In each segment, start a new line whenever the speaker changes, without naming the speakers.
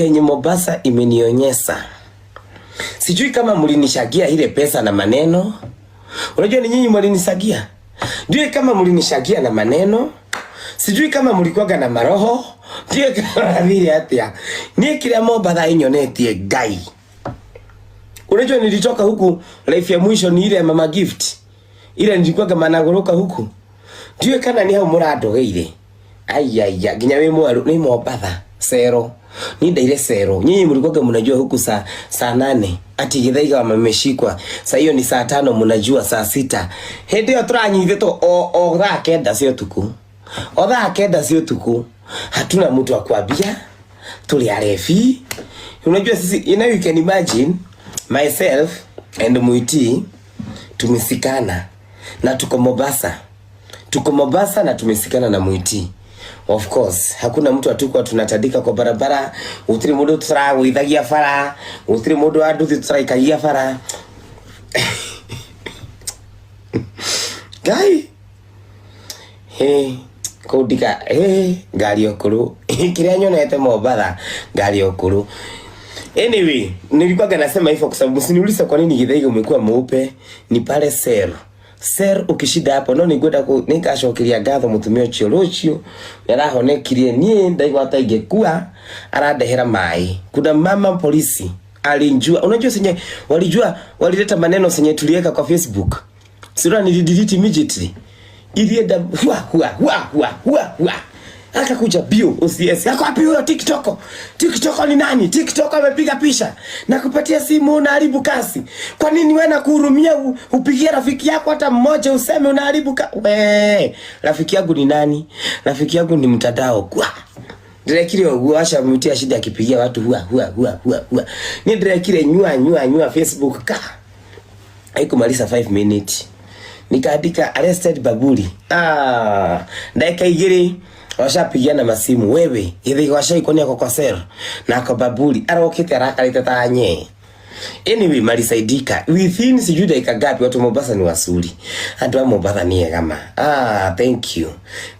Kenye Mombasa imenionyesha. Sijui kama mlinishagia ile pesa na maneno. Unajua ni nyinyi mlinishagia. Ndio kama mlinishagia na maneno. Sijui kama mlikuwaga na maroho. Ndio kama vile atia. Ni kile Mombasa inyonetie Ngai. Unajua nilitoka huku, life ya mwisho ni ile ya Mama Gift. Ile nilikuwaga managoroka huku. Ndiwe kana ni hau mũrandogeire. Aiya, nginya wĩ mwaru ni Mombatha cero. Ni ndaire cero. Nyinyi mlikuwaga mnajua huku saa 8 ati Githaiga wameshikwa. Saa hiyo ni saa 5, mnajua saa 6. Hĩndĩ ĩyo tũranyitĩtwo o thaa 9 cia ũtukũ. O thaa 9 cia ũtukũ. Hatuna mtu wa kuambia. Tuli arefi. Unajua sisi, you can imagine myself and Muiti tumesikana na tuko Mombasa. Tuko Mombasa na tumesikana na Muiti. Of course, hakuna mtu atukwa tunatandika kwa barabara, gutiri mundu turagwithagia bara, gutiri mundu wa nduthi turaikagia bara. Ngai. Hey, kũu ndika hey, ngari ũkũrũ kĩrĩa nyonete Mombatha, ngari ũkũrũ. Anyway, nilikuwa nasema hivyo kwa sababu msiniulize kwa nini Githaiga umekuwa mweupe, ni pale cell. Cell ukishida hapo no ningwenda nikacokeria ngatho mutumia ucio rucio nĩarahonekirie niĩ ndaigua ta ingĩkua arandehera mai. Kuna mama polisi alinjua, unajua senye walijua walileta maneno senye tuliweka kwa Facebook, sura nilidelete immediately, ilienda hua hua hua hua hua hua, akakuja bio OCS, ako wapi huyo TikTok? TikTok ni nani? TikTok amepiga picha na kupatia simu, unaharibu kasi. Kwa nini wewe nakuhurumia upigie rafiki yako hata mmoja useme unaharibu ka we? Rafiki yangu ni nani? Rafiki yangu ni mtandao. Kwa ndirekire ũguo aca mutia shida akipigia watu hua hua hua hua hua. Ni ndirekire nyua nyua nyua Facebook ka haikumaliza 5 minutes, nikaandika "Arrested Baburi". Ah, dakika 2 washapigiana masimu. Wewe Githaiga washaikonia kwa cell na kwa Baburi arokite arakarite ta nye. Anyway, malisaidika within sijui dakika ngapi. Watu Mombasa ni wasuri, andu a Mombasa ni ega ma. Ah, thank you,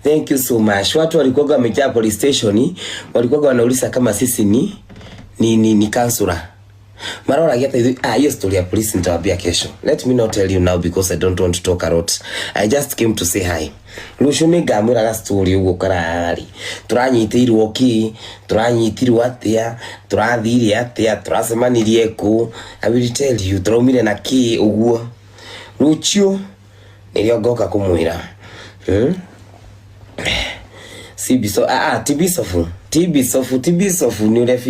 thank you so much. Watu walikuwa wamejaa police station, walikuwa wanauliza kama sisi ni counselor maroragia ta ithuĩ. Ah, hiyo story ya police nitawaambia kesho. Let me not tell you now because I don't want to talk a lot. I just came to say hi. Rũciũ nĩ ngamwĩraga story ũguo karari tũranyitĩirwo kĩ, tũranyitirwo atĩa, tũrathire atĩa, tũracemanirie kũ. I will tell you tũraumire na kĩ ũguo. Rũciũ nĩrĩo ngoka kũmwĩra, Si biso, ah, ah, ti bisofu, ti bisofu, ti bisofu ni ũrĩa.